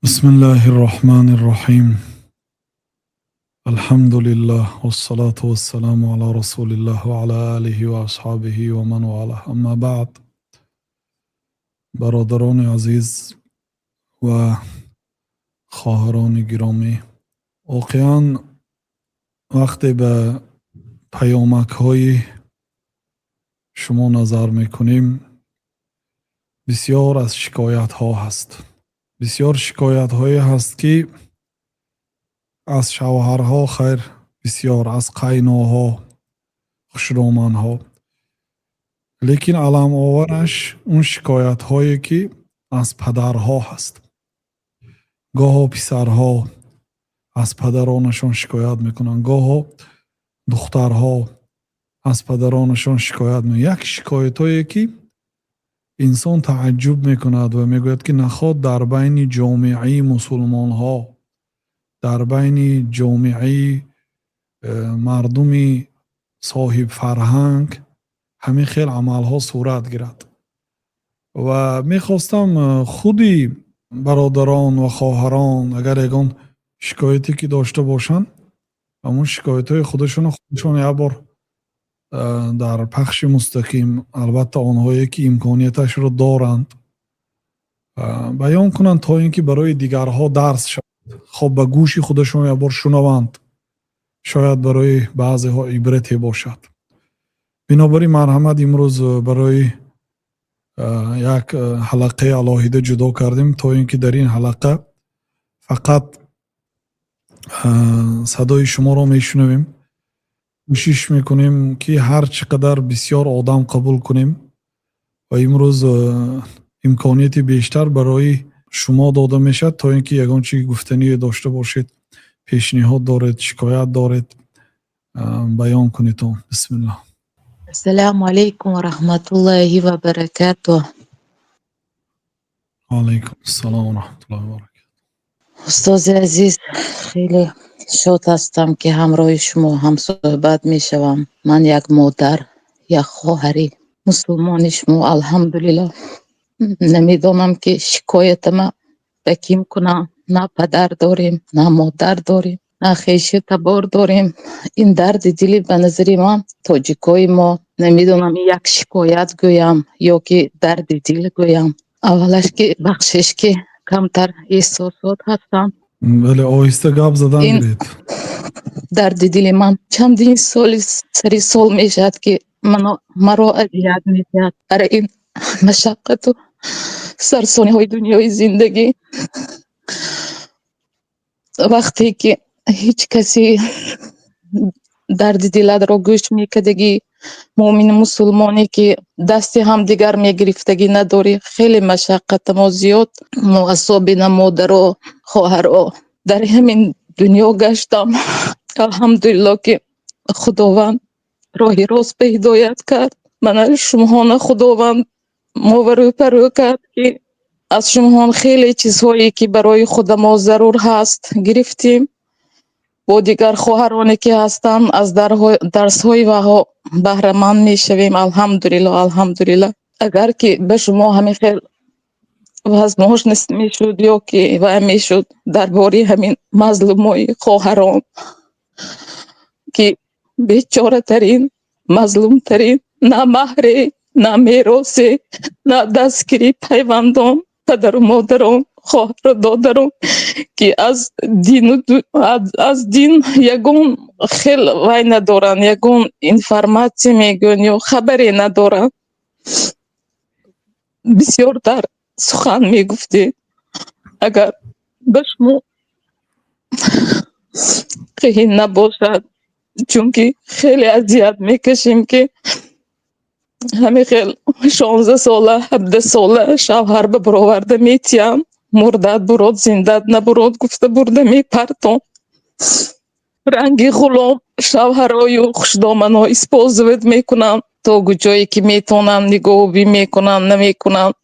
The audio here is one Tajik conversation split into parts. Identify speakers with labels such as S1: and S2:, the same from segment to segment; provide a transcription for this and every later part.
S1: Бисмиллаҳир Роҳманир Роҳим. Алҳамдулиллаҳ вассалату вассаламу ала расулиллаҳ ва ала олиҳи ва асҳобиҳи ва ман валаҳ. Аммо баъд. Бародарони азиз ва хоҳарони гиромӣ, воқеан вақте ба паёмакҳои шумо назар мекунем, бисёр аз шикоятҳо ҳаст. Бисёр шикоятҳое ҳаст, ки аз шавҳарҳо, хайр, бисёр аз қайноҳо, хушроманҳо, лекин аламовараш он шикоятҳое, ки аз падарҳо ҳаст. Гоҳо писарҳо аз падаронашон шикоят мекунанд, гоҳо духтарҳо аз падаронашон шикоят мекунанд. Як шикоятҳое, ки инсон тааҷҷуб мекунад ва мегӯяд, ки наход дар байни ҷомеаи мусулмонҳо, дар байни ҷомеаи мардуми соҳибфарҳанг ҳамин хел амалҳо сурат гирад. Ва мехостам худи бародарон ва хоҳарон, агар ягон шикояте ки дошта бошанд, ҳамун шикоятҳои худашонро худашон як бор дар пахши мустақим, албатта онҳое ки имконияташро доранд, баён кунанд, то ин ки барои дигарҳо дарс шавад. Хоб, ба гӯши худашон як бор шунаванд, шояд барои баъзеҳо ибрате бошад. Бинобар ин, марҳамат, имрӯз барои як ҳалақаи алоҳида ҷудо кардем, то ин ки дар ин ҳалақа фақат садои шуморо мешунавем. Кӯшиш мекунем, ки ҳар чӣ қадар бисёр одам қабул кунем ва имрӯз имконияти бештар барои шумо дода мешавад, то ин ки ягон чи гуфтание дошта бошед, пешниҳод доред, шикоят доред, баён кунед. Он бисмиллаҳ.
S2: Ассалому алайкум ва раҳматуллоҳи ва баракатуҳ.
S1: Алайкум ассалом ва раҳматуллоҳи ва баракатуҳ.
S2: Устози азиз, хеле шод ҳастам, ки ҳамроҳи шумо ҳамсӯҳбат мешавам. Ман як модар, як хоҳари мусулмони шумо, алҳамдулиллоҳ. Намедонам, ки шикоятама ба ким кунам. На падар дорем, на модар дорем, на хешу табор дорем. Ин дарди дили, ба назари ман, тоҷикои мо, намедонам, як шикоят гӯям ё ки дарди дил гӯям. Аввалаш, ки бахшиш, ки камтар эҳсосот ҳастам.
S1: Бале, оҳиста гап задан
S2: Ин
S1: гиред.
S2: дарди дили ман чандин соли сари сол мешавад, ки маро азият медиҳад. Ара, ин машаққату сарсониҳои дунёи зиндагӣ, вақте ки ҳеҷ касе дарди дилатро гӯш мекардагӣ, муъмини мусулмоне, ки дасти ҳамдигар мегирифтагӣ надорӣ, хеле машаққата мо зиёд. Мо асобина модаро, хоҳаро дар ҳамин дунё гаштам. Алҳамдулилло, ки Худованд роҳи рост ба ҳидоят кард. Мана шумоҳона Худованд мова рӯпарӯ кард, ки аз шумоҳон хеле чизҳое, ки барои худамо зарур ҳаст, гирифтем. Бо дигар хоҳароне, ки ҳастанд, аз дарсҳои ваҳо баҳраманд мешавем. Алҳамдулилло, алҳамдулилло. Агар ки ба шумо ҳамин хел возможность мешуд ё ки вай мешуд, дар бораи ҳамин мазлумои хоҳарон, ки бечоратарин, мазлумтарин, на маҳре, на меросе, на дастгирии пайвандон, падару модарон, хоҳару додарон, ки аз дин ягон хел вай надоранд, ягон информация мегӯянд ё хабаре надоранд, бисёртар сухан мегуфтед. Агар ба шумо қиин набошад, чунки хеле азият мекашем, ки ҳамин хел 16 сола, 17 сола шавҳар ба бароварда метиҳам, мурдат бурод, зиндат набурод гуфта, бурда мепартом. Ранги ғулом шавҳарою хушдоманҳо использовать мекунанд, то куҷое ки метавонанд нигоҳубин мекунанд, намекунанд.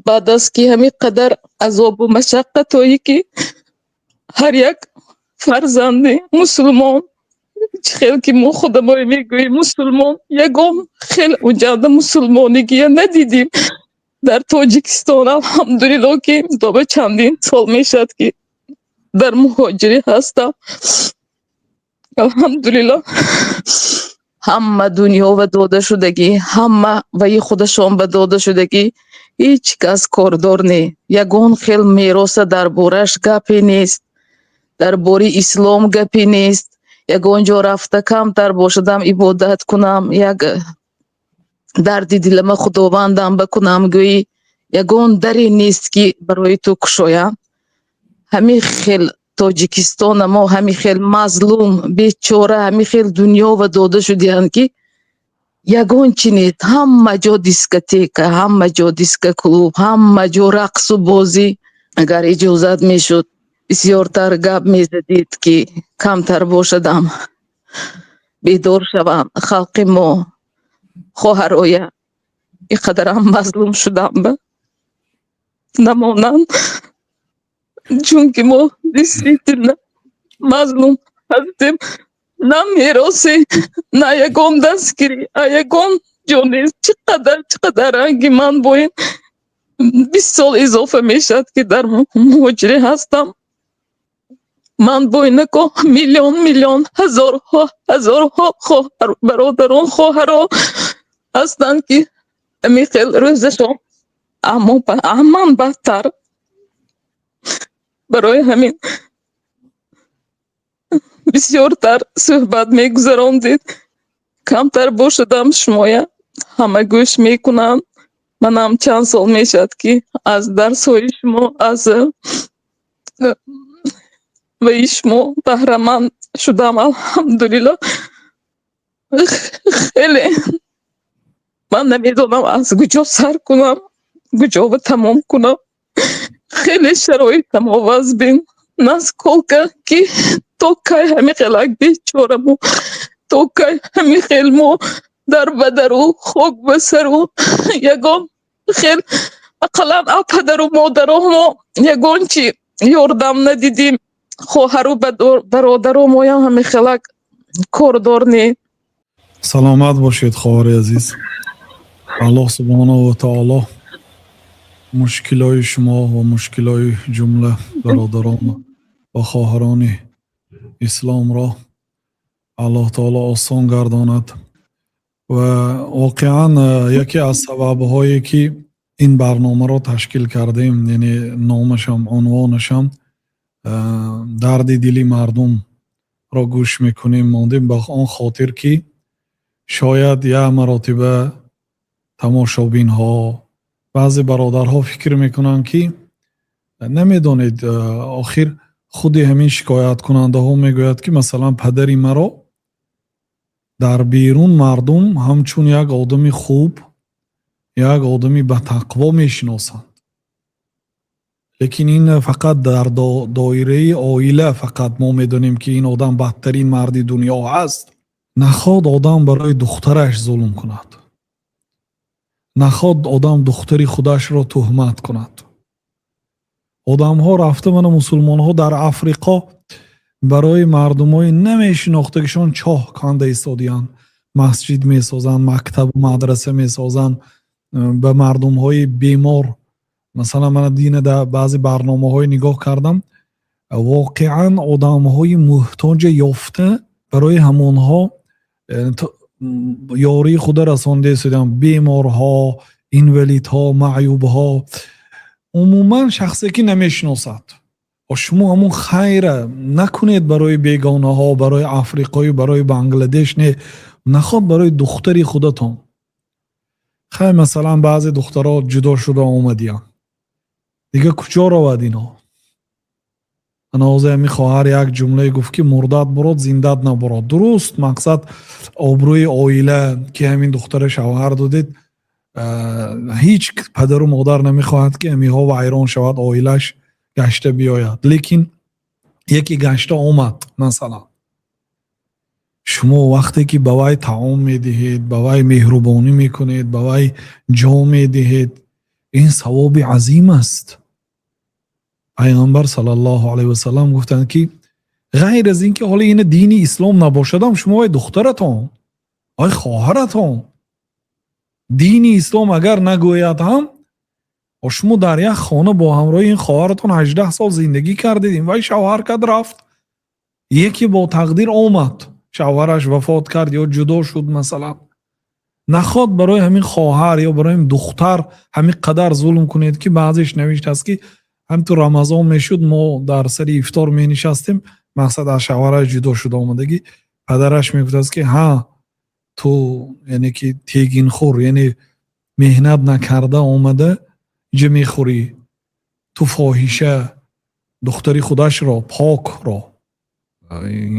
S2: Баъд аз ки ҳамин қадар азобу машаққатҳое, ки ҳар як фарзанди мусулмон, чӣ хел ки мо худамон мегӯем мусулмон, ягон хел уҷада мусулмонигия надидим. Дар Тоҷикистон, алҳамдулилло, ки доба чандин сол мешавад, ки дар муҳоҷирӣ ҳастам. Алҳамдулилло, ҳама дунё ба дода шудагӣ, ҳама ваи худашон ба дода шудагӣ, ҳеҷ кас кордор не, ягон хел мероса дар бораш гапе нест, дар бораи ислом гапе нест. Ягон ҷо рафта, камтар бошадам, ибодат кунам, як дарди дилама Худовандам бакунам, гӯӣ ягон даре нест, ки барои ту кушоям. Ҳамин хел Тоҷикистона мо ҳамин хел мазлум, бечора, ҳамин хел дунё ва дода шудиянд, ки ягон чи нест. Ҳама ҷо дискотека, ҳама ҷо дискоклуб, ҳама ҷо рақсу бозӣ. Агар иҷозат мешуд, бисёртар гап мезадид, ки камтар бошадам бедор шаванд халқи мо, хоҳароя ин қадарам мазлум шудам ба намонанд, чунки мо действительно мазлум ҳастем. На меросе, на ягон дастгирӣ, а ягон ҷо нест. Чӣ қадар, чӣ қадар ранги ман бо ин 20 сол изофа мешавад, ки дар муҳоҷирӣ ҳастам. Ман бо инако миллион миллион, ҳазорҳо ҳазорҳо хоҳар, бародарон, хоҳаро ҳастанд, ки ҳамин хел рӯзашон аммо аман бадтар. Барои ҳамин бисёртар суҳбат мегузарондед, камтар бошадам шумоя ҳама гӯш мекунанд. Манам чанд сол мешавад, ки аз дарсҳои шумо, аз ваи шумо баҳраманд шудам, алҳамдулилло. Хеле ман намедонам, аз куҷо сар кунам, куҷо тамом кунам. Хеле шароитам вазбин, насколько ки то кай ҳамин хелак бечорамо, то кай ҳамин хел мо дар ба дару, хок ба сару, ягон хел ақаллан а падару модаромо ягон чи ёрдам надидим. Хоҳару бародаромоям ҳамин хелак кордор не.
S1: Саломат бошед, хоҳари азиз. Аллоҳ субҳонаҳу ва таоло мушкилои шумо ва мушкилои ҷумла бародарон ва хоҳарони исломро Аллоҳ таоло осон гардонад. Ва воқеан яке аз сабабҳое, ки ин барномаро ташкил кардем, яъне номашам, унвонашам «Дарди дили мардумро гӯш мекунем» мондем, ба он хотир, ки шояд як маротиба тамошобинҳо, баъзе бародарҳо фикр мекунанд, ки намедонед, охир худи ҳамин шикояткунандаҳо мегӯяд, ки масалан падари маро дар берун мардум ҳамчун як одами хуб, як одами батақво мешиносанд, лекин ин фақат дар доираи оила. Фақат мо медонем, ки ин одам бадтарин марди дунё ҳаст. Наход одам барои духтараш зулм кунад, наход одам духтари худашро туҳмат кунад. Одамҳо рафта, мана мусулмонҳо дар Африқо барои мардумои намешинохтагишон чоҳ канда истодиянд, масҷид месозанд, мактабу мадраса месозанд, ба мардумҳои бемор. Масалан, мана дина дар баъзе барномаҳое нигоҳ кардам, воқеан одамҳои муҳтоҷа ёфта, барои ҳамонҳо ёрии худа расонда истодианд: беморҳо, инвалидҳо, маъюбҳо, умуман шахсе, ки намешиносад. Шумо ҳамун хайра накунед барои бегонаҳо, барои африқою барои Бангладеш не, наход барои духтари худатон. Хай, масалан, баъзе духтарҳо ҷудо шуда омадиянд, дигар куҷо равад ино? Ана ҳозир ҳамин хоҳар як ҷумлае гуфт, ки мурдат бурод, зиндат набурод. Дуруст, мақсад обрӯи оила, ки ҳамин духтара шавҳар додед, ҳеҷ падару модар намехоҳад, ки ҳаминҳо вайрон шавад, оилаш гашта биёяд. Лекин яке гашта омад, масалан, шумо вақте ки ба вай таом медиҳед, ба вай меҳрубонӣ мекунед, ба вай ҷо медиҳед, ин савоби азим аст. Пайғамбар саллаллоҳу алайҳи васаллам гуфтанд, ки ғайр аз ин ки ҳоло ина дини ислом набошадам, шумо вай духтаратон, вай хоҳаратон, дини ислом агар нагӯяд ҳам. Шумо дар як хона бо ҳамроҳи ин хоҳаратон 18 сол зиндагӣ кардед. Ин вай шавҳар кард, рафт, яке бо тақдир омад, шавҳараш вафот кард ё ҷудо шуд, масалан. Наход барои ҳамин хоҳар ё барои ҳамин духтар ҳамин қадар зулм кунед, ки баъзеш навиштааст, ки ҳам ту Рамазон мешуд, мо дар сари ифтор менишастем, мақсад, аз шавҳараш ҷудо шуда омадагӣ, падараш мегуфтааст, ки ҳа, ту, яъне ки тегинхӯр, яъне меҳнат накарда омада инҷа мехӯрӣ, ту фоҳиша. Духтари худашро покро,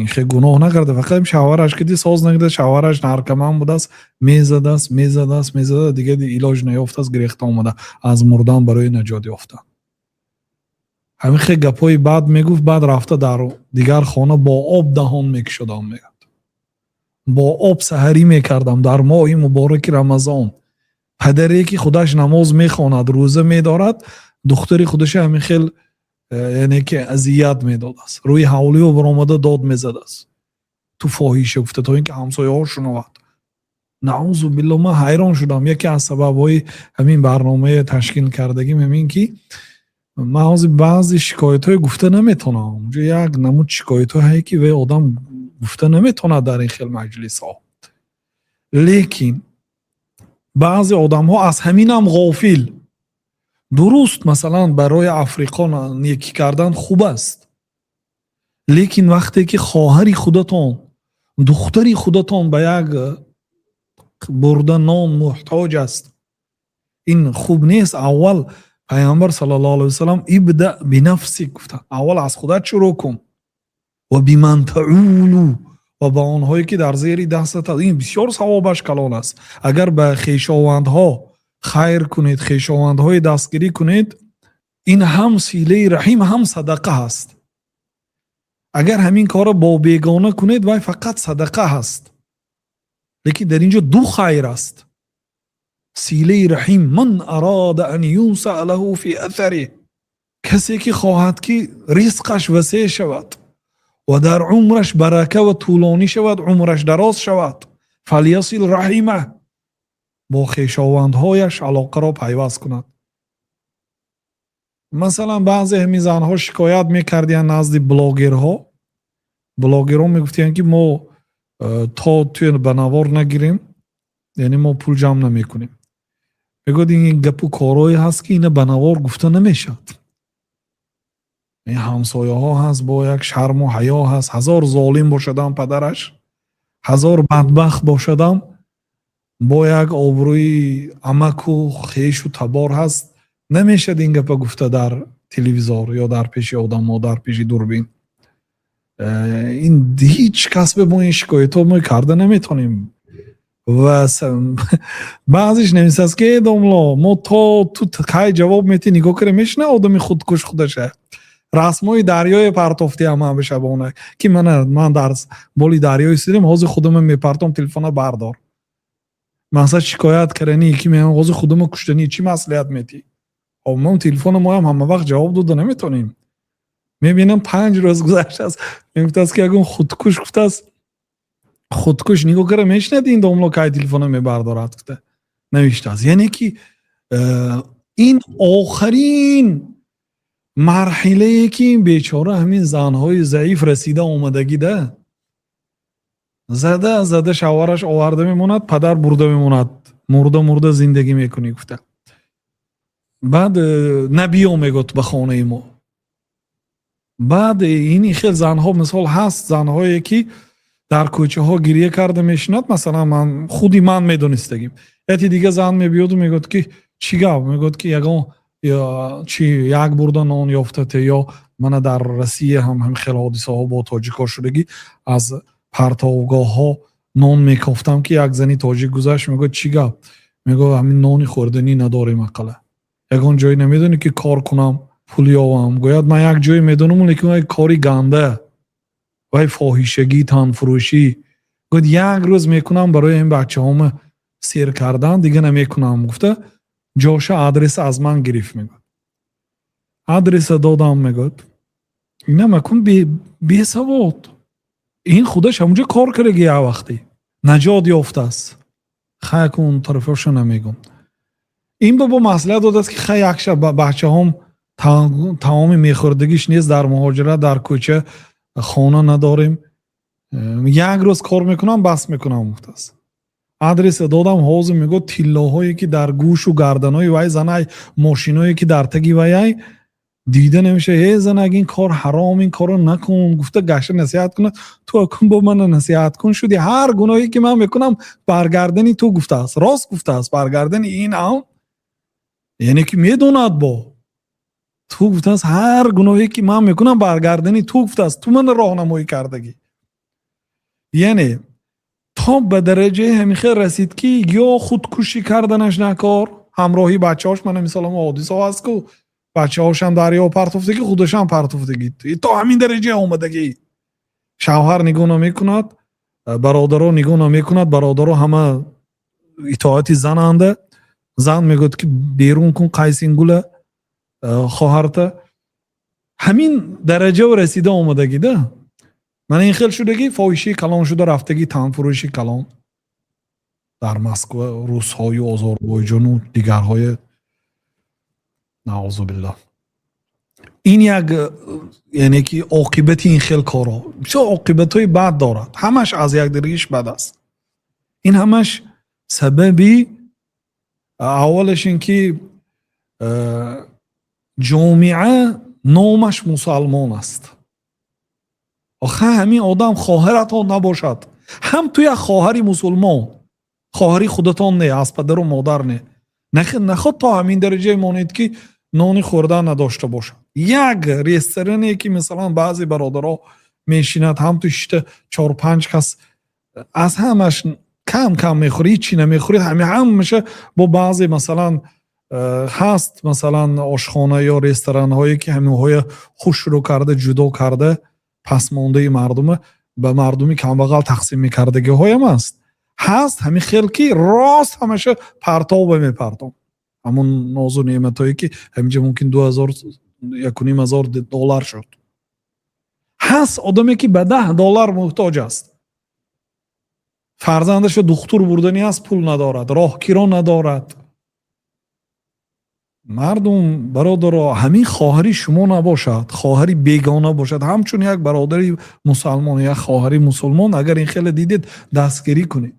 S1: ин хел гуноҳ накарда, фақат шавҳараш киди соз накарда, шавҳараш наркоман будааст, мезадааст, мезадааст, мезада, дигар илоҷ наёфтааст, гирехта омада аз мурдан барои наҷот ёфтан. Ҳамин хел гапҳои бад мегуфт. Баъд рафта дар дигар хона бо об даҳон мекушодам, мегӯяд, бо об саҳарӣ мекардам дар моҳи мубораки Рамазон. Падаре ки худаш намоз мехонад, рӯза медорад, духтари худаша ҳамин хел яъне ки азият медодааст, рӯи ҳавлиё баромада дод мезадааст, ту фоҳиша гуфта, то ин ки ҳамсояҳо шунавад. Наузу билло. Ман ҳайрон шудам. Яке аз сабабҳои ҳамин барномаи ташкил кардагим ҳамин, ки ман ҳозир баъзе шикоятҳое гуфта наметавонам. Унҷо як намуд шикоятҳое, ки вай одам гуфта наметавонад дар ин хел маҷлисҳо. Лекин баъзе одамҳо аз ҳаминам ғофил. Дуруст, масалан, барои африқо некӣ кардан хуб аст, лекин вақте ки хоҳари худатон, духтари худатон ба як бурда нон муҳтоҷ аст, ин хуб нест. Аввал Пайғамбар саллаллоҳу алайҳи васаллам «ибда бинафсик» гуфтанд, аввал аз худат шурӯъ кун, ва биман таулу, ва ба онҳое ки дар зери дастат. Ин бисёр савобаш калон аст. Агар ба хешовандҳо хайр кунед, хешовандҳои дастгирӣ кунед, ин ҳам силаи раҳим, ҳам садақа ҳаст. Агар ҳамин корро бо бегона кунед, вай фақат садақа ҳаст. Лекин дар ин ҷо ду хайр аст: силаи раҳим. «Ман арада ан юнсаа лаҳу фи асариҳ», касе ки хоҳад, ки ризқаш васеъ шавад ва дар умраш барака ва тӯлонӣ шавад, умраш дароз шавад, фалйасил раҳимаҳ, бо хешовандҳояш алоқаро пайваст кунад. Масалан, баъзе ҳамин занҳо шикоят мекардиянд назди блогерҳо. Блогерҳо мегуфтиянд, ки мо то туя ба навор нагирем, яъне мо пул ҷамъ намекунем. Мегӯяд, ин гапу корҳое ҳаст, ки ина ба навор гуфта намешавад. Ин ҳамсояҳо ҳаст, бо як шарму ҳаё ҳаст. Ҳазор золим бошадам падараш, ҳазор бадбахт бошадам, бо як обрӯи амаку хешу табор ҳаст. Намешад ин гапа гуфта дар телевизор ё дар пеши одамо, дар пеши дурбин. Ин ҳеҷ кас бе мо ин шикоятҳо мо карда наметавонем. Ва баъзеш нависааст, ки э домло, мо то ту кай ҷавоб метиҳӣ нигоҳ кара мешина. Одами худкуш худаша расмҳои дарёе партофтиам ман бешабона, ки мана ман дар боли дарё истодем, ҳозир худама мепартом, телефона бардор. Мақсад шикоят карданӣ, ки меҳам ҳозир худама куштанӣ, чӣ маслиҳат метиҳӣ? Мо телефона моам ҳама вақт ҷавоб дода наметавонем. Мебинам, 5 рӯз гузаштааст, мегуфтааст, ки ягон худкуш гуфтааст, худкуш нигоҳ кара мешинад, ин домло кай телефона мебардорад гуфта навиштааст. Яъне ки ин охарин марҳилае, ки ин бечора ҳамин занҳои заиф расида омадагида, зада зада шавҳараш оварда мемонад, падар бурда мемонад, мурда мурда зиндагӣ мекунӣ гуфта. Баъд набиё мегӯяд ба хонаи мо. Баъд ин хел занҳо, мисол, ҳаст занҳое, ки дар кӯчаҳо гирья карда мешинад. Масалан, ман худи ман медонистагим, яке дига зан мебиёду мегӯяд, ки чӣ гап? Мегӯяд, ки ягон чи як бурда нон ёфтате. Ё мана дар Россия ҳам ҳамин хел ҳодисаҳо бо тоҷикҳо шудагӣ. Аз партовгоҳҳо нон мекофтам, ки як зани тоҷик гузашт, мегӯяд: «Чӣ гап?» Мегӯяд: «Ҳамин нони хӯрданӣ надорем, ақала ягон ҷое намедонӣ, ки кор кунам, пул ёвам?» Гӯяд: «Ман як ҷое медонам, лекин вай кори ганда, вай фоҳишагӣ, танфурӯшӣ». Гӯяд: «Як рӯз мекунам барои ин бачаҳома сер кардан, дига намекунам», гуфта, ҷоша, адреса аз ман гирифт. Мегӯяд, адреса додам. Мегӯяд, инам акун бесавод, ин худаш ҳамунҷо кор кардаги, як вақте наҷот ёфтааст. Хай, акун он тарафоша намегӯм. Ин ба бо маслиҳат додааст, ки хай, як шаб бачаҳом таоми мехӯрдагиш нест, дар муҳоҷират, дар кӯча, хона надорем, як рӯз кор мекунам, бас мекунам, гуфтааст. Адреса додам. Ҳозир мегӯяд, тиллоҳое ки дар гӯшу гарданои вай занай, мошиное ки дар таги ваяй, дида намешавад. Э, занак, ин кор ҳаром, ин корро накун, гуфта гашта насиҳат кунад. Ту акун бо мана насиҳат кун шуди, ҳар гуноҳе ки ман мекунам, бар гардани ту, гуфтааст. Рост гуфтааст, бар гардани ин ам, яъне ки медонад. Бо ту, гуфтааст, ҳар гуноҳе ки ман мекунам, бар гардани ту, гуфтааст, ту мана роҳнамоӣ кардагӣ. Яъне то ба дараҷаи ҳамин хел расид, ки ё худкушӣ карданаш накор, ҳамроҳи бачаҳош. Мана мисол, ҳамо ҳодисаҳо ҳаст ку, бачаҳошам дарё партофтагӣ, худашам партофтагӣ, то ҳамин дараҷа омадагӣ. Шавҳар нигоҳ намекунад, бародаро нигоҳ намекунад, бародаро ҳама итоати зананда. Зан мегӯяд, ки берун кун қайсингула, хоҳарта. Ҳамин дараҷа расида омадагӣ да. Мана ин хел шудагӣ, фоҳишаи калон шуда рафтагӣ, танфурӯши калон дар Москва, русҳою озорбойҷону дигарҳои, наъузу биллоҳ. Ин як, яъне ки оқибати ин хел корҳо бисёр оқибатҳои бад дорад, ҳамаш аз якдигариш бад аст. Ин ҳамаш сабаби аввалаш ин ки ҷомиа номаш мусалмон аст. Охир ҳамин одам хоҳаратон набошад ҳам, ту як хоҳари мусулмон, хоҳари худатон не, аз падару модар не, наход то ҳамин дараҷае монед, ки нони хӯрдан надошта бошад. Як ресторане ки масалан баъзе бародаро мешинад, ҳам ту шишта чор панҷ кас аз ҳамаш кам кам мехӯрӣ, ҳичи намехӯрӣ, ҳами ҳамаша бо баъзе масалан ҳаст, масалан ошхона ё ресторанҳое ки ҳаминҳоя хушрӯ карда, ҷудо карда, пасмондаи мардума ба мардуми камбағал тақсим мекардагиҳоям аст. Ҳаст ҳамин хел, ки рост ҳамаша партов мепартом, ҳамон нозу неъматҳое ки ҳаминҷа мумкин 2000, 1500 доллар шуд. Ҳаст одаме ки ба 10 доллар муҳтоҷ аст, фарзандашо духтур бурдани аст, пул надорад, роҳкиро надорад. Мардум, бародаро, ҳамин хоҳари шумо набошад, хоҳари бегона бошад, ҳамчун як бародари мусалмон, як хоҳари мусулмон, агар ин хеле дидед, дастгирӣ кунед.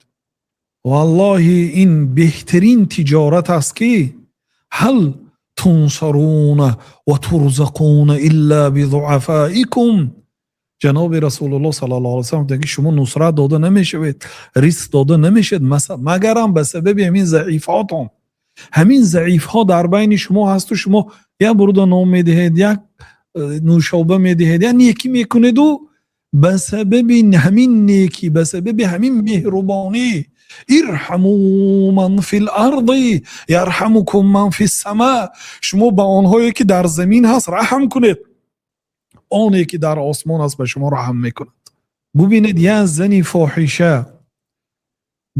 S1: Валлоҳи, ин беҳтарин тиҷорат аст, ки هل تنصرون وترزقون إلا بضعفائكم. Ҷаноби Расулуллоҳ саллаллоҳу алайҳи васаллам гуфтанд, ки шумо нусрат дода намешавед, ризқ дода намешавед, магарам ба сабаби ҳамин заифотон. Ҳамин заифҳо дар байни шумо ҳасту шумо як бурда нон медиҳед, як нӯшоба медиҳед, як некӣ мекунеду ба сабаби ҳамин некӣ, ба сабаби ҳамин меҳрубонӣ. ارحموا من في الأرض يرحمكم من في السماء. Шумо ба онҳое ки дар замин ҳаст раҳм кунед, оне ки дар осмон аст ба шумо раҳм мекунад. Бубинед, як зани фоҳиша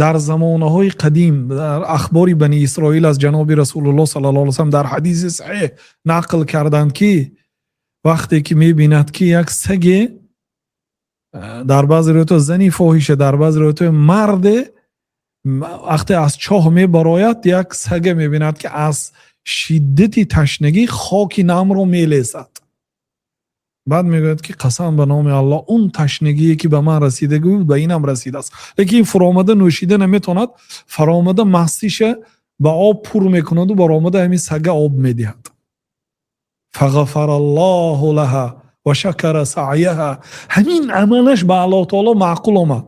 S1: дар замонаҳои қадим, дар ахбори Бани Исроил аз ҷаноби Расулуллоҳ саллаллоҳу алайҳи васаллам дар ҳадиси саҳеҳ нақл карданд, ки вақте ки мебинад, ки як саге, дар баъзе ривоятҳо зани фоҳиша, дар баъзе ривоятҳо марде, вақте аз чоҳ мебарояд, як сага мебинад, ки аз шиддати ташнагӣ хоки намро мелесад. Баъд мегӯяд, ки қасам ба номи Аллоҳ, он ташнагие ки ба ман расидагӣ буд, ба инам расидааст. Лекин фуромада нӯшида наметавонад. Фаромада мастиша ба об пур мекунаду баромада ҳамин сага об медиҳад. فغفر الله لها وشكر سعيها. Ҳамин амалаш ба Аллоҳ таоло маъқул омад.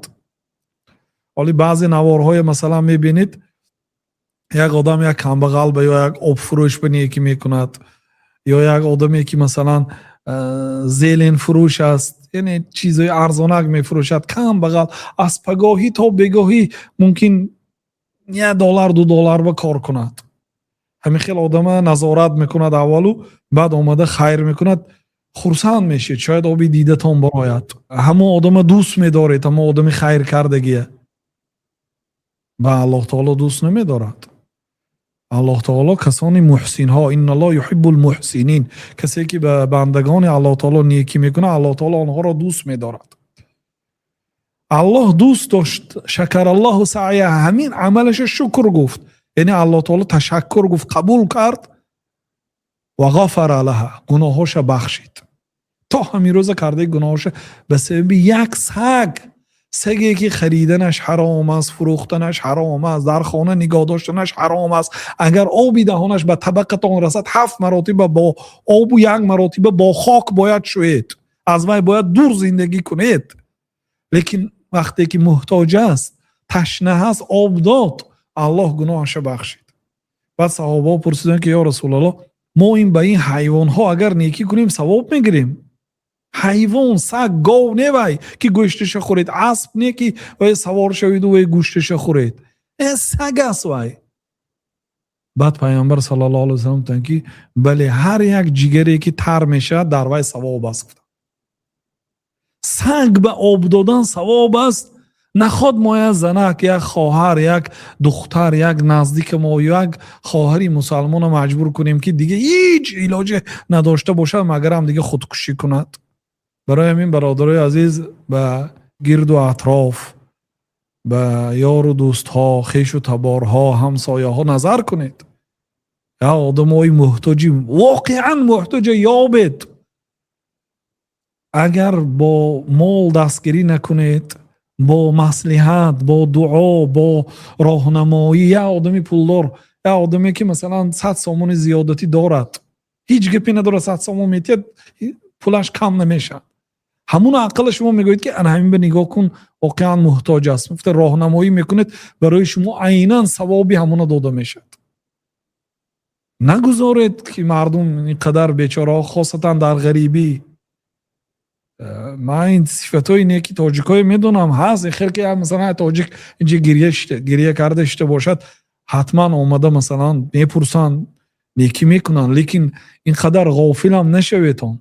S1: Ҳоли баъзе наворҳое масалан мебинед, як одам як камбағал ба ё як обфурӯш ба некӣ мекунад, ё як одаме ки масалан зелен фурӯш аст, яъне чизҳои арзонак мефурӯшад, камбағал, аз пагоҳӣ то бегоҳӣ мумкин 1 доллар, 2 доллар ба кор кунад. Ҳамин хел одама назорат мекунад аввалу, баъд омада хайр мекунад, хурсанд мешед, шояд оби дидатон барояд. Ҳамон одама дӯст медоред, ҳамон одами хайр кардагия. Ба Аллоҳ таоло дӯст намедорад. Аллоҳ таоло касони муҳсинҳо, إن الله يحب المحسنين. Касе ки ба бандагони Аллоҳ таоло некӣ мекунад, Аллоҳ таоло онҳоро дӯст медорад. Аллоҳ дӯст дошт. شكر الله سعيها. Ҳамин амалаша шукр гуфт. Яъне Аллоҳ таоло ташаккур гуфт, қабул кард, ва ғафара лаҳа, гуноҳоша бахшид. То ҳамин рӯза кардаи гуноҳоша ба сабаби як саг, саге ки хариданаш ҳаром аст, фурӯхтанаш ҳаром аст, дар хона нигоҳ доштанаш ҳаром аст. Агар оби даҳонаш ба табақатон расад, ҳафт маротиба бо обу як маротиба бо хок бояд шӯед, аз вай бояд дур зиндагӣ кунед. Лекин вақте ки муҳтоҷ аст, ташна аст, об дод, Аллоҳ гуноҳаша бахшид. Баъд саҳобаҳо пурсиданд, ки ё Расулаллоҳ, мо ин ба ин ҳайвонҳо агар некӣ кунем, савоб мегирем? Ҳайвон, саг, гов не вай ки гӯшташа хӯред, асп не ки вай савор шавиду вай гӯшташа хӯред, саг аст вай. Баъд Пайғамбар саллаллоҳу алайҳи васаллам гуфтанд, ки бале, ҳар як ҷигаре ки тар мешавад, дар вай савоб аст. Гуфтанд, саг ба об додан савоб аст. Наход мо як занак, як хоҳар, як духтар, як наздика мо, як хоҳари мусалмонро маҷбур кунем, ки дига ҳеҷ илоҷе надошта бошад, магарам дига худкушӣ кунад. Барои ҳамин, бародарои азиз, ба гирду атроф, ба ёру дӯстҳо, хешу таборҳо, ҳамсояҳо назар кунед. Я одамои муҳтоҷи, воқеан муҳтоҷа ёбед. Агар бо мол дастгирӣ накунед, бо маслиҳат, бо дуо, бо роҳнамоӣ. Як одами пулдор, як одаме ки масалан 100 сомони зиёдатӣ дорад, ҳеҷ гапе надорад, 100 сомон метиҳад, пулаш кам намешавад. Ҳамун ақалла шумо мегӯед, ки ана ҳамин ба нигоҳ кун, воқеан муҳтоҷ аст, гуфта роҳнамоӣ мекунед, барои шумо айнан савоби ҳамуна дода мешавад. Нагузоред, ки мардум ин қадар бечораҳо, хосатан дар ғарибӣ. Ман ин сифатҳои неки тоҷикҳое медонам, ҳаст хел ки масалан тоҷик инҷа гиря карда шита бошад, ҳатман омада, масалан, мепурсанд, некӣ мекунанд. Лекин ин қадар ғофилам нашаветон.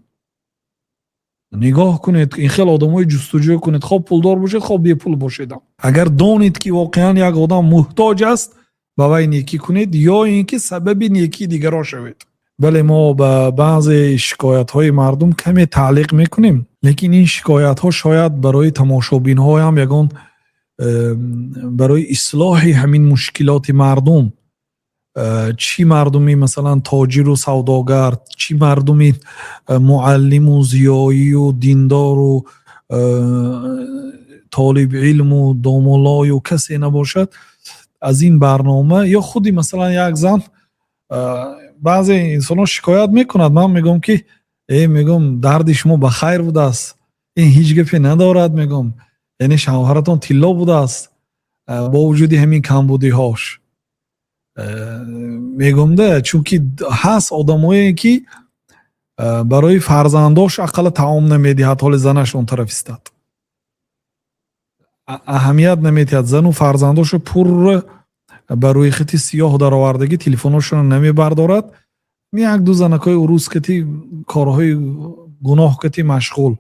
S1: Нигоҳ кунед, ин хел одамои ҷустуҷӯ кунед, хоб пулдор бошед, хоб бепул бошедам. Агар донед, ки воқеан як одам муҳтоҷ аст, ба вай некӣ кунед ё ин ки сабаби некии дигарон шавед. Бале, мо ба баъзе шикоятҳои мардум каме таълиқ мекунем, лекин ин шикоятҳо шояд барои тамошобинҳоям ягон барои ислоҳи ҳамин мушкилоти мардум, чӣ мардуми масалан тоҷиру савдогар, чӣ мардуми муаллиму зиёию диндору толибилму домуллою касе набошад, аз ин барнома ё худи масалан як зан, баъзе инсонҳо шикоят мекунад, ман мегӯям, ки мегӯям, дарди шумо ба хайр будааст, ин ҳеҷ гапе надорад, мегӯям, яъне шавҳаратон тилло будааст бо вуҷуди ҳамин камбудиҳош, мегӯм да, чунки ҳаст одамое ки барои фарзандош ақалла таом намедиҳад, ҳоли занаш он тараф истад, аҳамият намедиҳад, зану фарзандошо пурра ба рӯйхати сиёҳ даровардагӣ, телефоношонро намебардорад, як ду занакҳои урус кати корҳои гуноҳ кати машғул.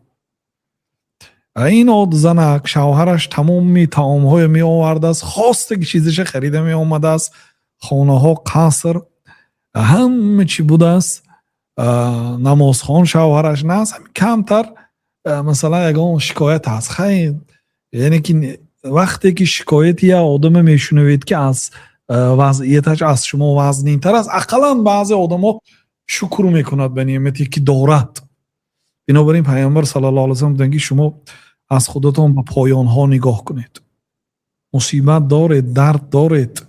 S1: Ин занак шавҳараш тамоми таомҳое меовардааст, хостаги чизаша харида меомадааст, хонаҳо қаср, ҳама чӣ будааст, намозхон шавҳараш наст, камтар масалан ягон шикоят ҳаст. Хайр, яъне ки вақте ки шикояти як одаме мешунавед, ки аз вазъияташ аз шумо вазнинтар аст, ақаллан баъзе одамо шукр мекунад ба неъмате ки дорад. Бинобар ин Пайғамбар саллаллоҳу алайҳи васаллам гуфтанд, ки шумо аз худатон ба поёнҳо нигоҳ кунед. Мусибат доред, дард доред,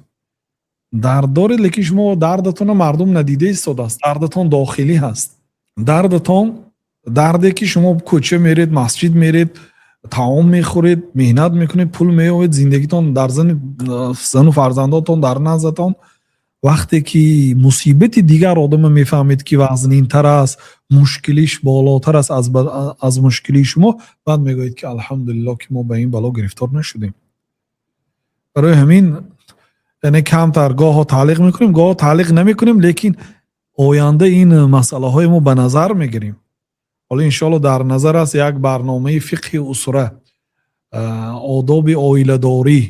S1: дард доред, лекин шумо дардатонро мардум надида истодааст. Дардатон дохилӣ ҳаст, дардатон дарде ки шумо кӯча меред, масҷид меред, таом мехӯред, меҳнат мекунед, пул меёбед, зиндагитон дар зану фарзандотон дар наздатон. Вақте ки мусибати дигар одама мефаҳмед, ки вазнинтар аст, мушкилиш болотар аст аз мушкилии шумо, баъд мегӯед, ки алҳамдулилло, ки мо ба ин бало гирифтор нашудем. Барои ҳамин, яъне камтар гоҳо таълиқ мекунем, гоҳо таълиқ намекунем, лекин оянда ин масъалаҳои мо ба назар мегирем. Ҳоло иншоалло дар назар аст як барномаи фиқҳи усра, одоби оиладорӣ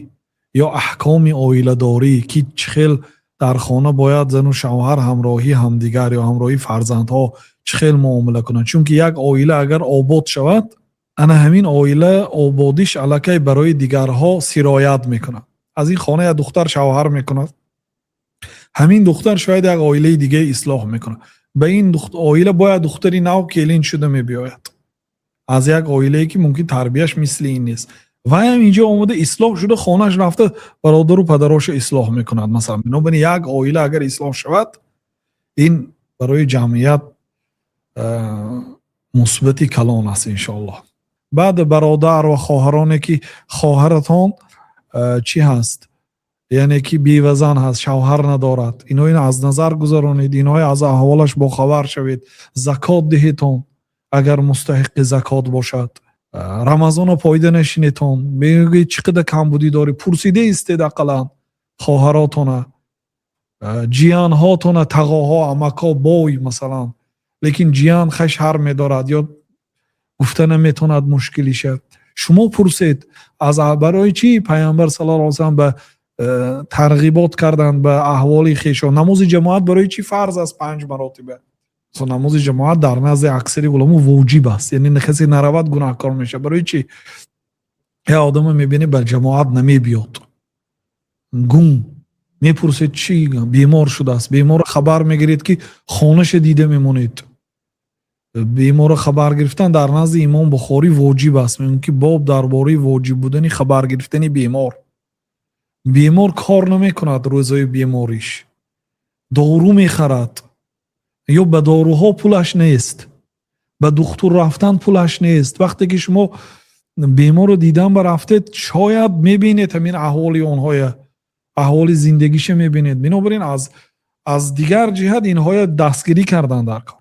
S1: ё аҳкоми оиладорӣ, ки чӣ хел дар хона бояд зану шавҳар ҳамроҳи ҳамдигар ё ҳамроҳи фарзандҳо чӣ хел муомила кунанд. Чунки як оила агар обод шавад, ана ҳамин оила ободиш аллакай барои дигарҳо сироят мекунад. Аз ин хона як духтар шавҳар мекунад. Ҳамин духтар шояд як оилаи дигаи ислоҳ мекунад. Ба ин оила бояд духтари нав келин шуда мебиёяд аз як оилае, ки мумкин тарбияш мисли ин нест. Вайам инҷо омада, ислоҳ шуда, хонааш рафта, бародару падароша ислоҳ мекунад, масалан. Бинобар ин, як оила агар ислоҳ шавад, ин барои ҷамъият мусбати калон аст, иншоаллоҳ. Баъд бародар ва хоҳароне, ки хоҳаратон чӣ ҳаст, яъне ки бевазан ҳаст, шавҳар надорад, инҳоро аз назар гузаронед, инҳои аз аҳволаш бохабар шавед, закот диҳедтон, агар мустаҳиқи закот бошад. Рамазонро поида нашинедтон, мегӯед, чӣ қадар камбудӣ дорӣ, пурсида истед ақаллан хоҳаротона, ҷиянҳотона, тағоҳо, амакҳо бой, масалан, лекин ҷиян хай шарм медорад ё гуфта наметавонад мушкилиша. Шумо пурсед. Аз барои чӣ Пайғамбар саллаллоҳу алайҳи васаллам ба тарғибот карданд ба аҳволи хешо? Намози ҷамоат барои чӣ фарз аст панҷ маротиба? Намози ҷамоат дар назди аксари уламо воҷиб аст, яъне касе наравад, гунаҳкор мешавад. Барои чӣ? Як одама мебинӣ, ба ҷамоат намебиёд, гум. Мепурсед, чӣ, бемор шудааст. Беморро хабар мегиред, ки хонаша дида мемонед. Беморро хабар гирифтан дар назди Имом Бухорӣ воҷиб аст. Мегӯяд, ки боб дар бораи воҷиб будани хабар гирифтани бемор. Бемор кор намекунад, рӯзҳои бемориш дору мехарад ё ба доруҳо пулаш нест, ба духтур рафтан пулаш нест. Вақте ки шумо беморро дидан барафтед, шояд мебинед ҳамин аҳволи онҳоя, аҳволи зиндагиша мебинед. Бинобар ин, аз дигар ҷиҳат инҳоя дастгирӣ кардан дар кор.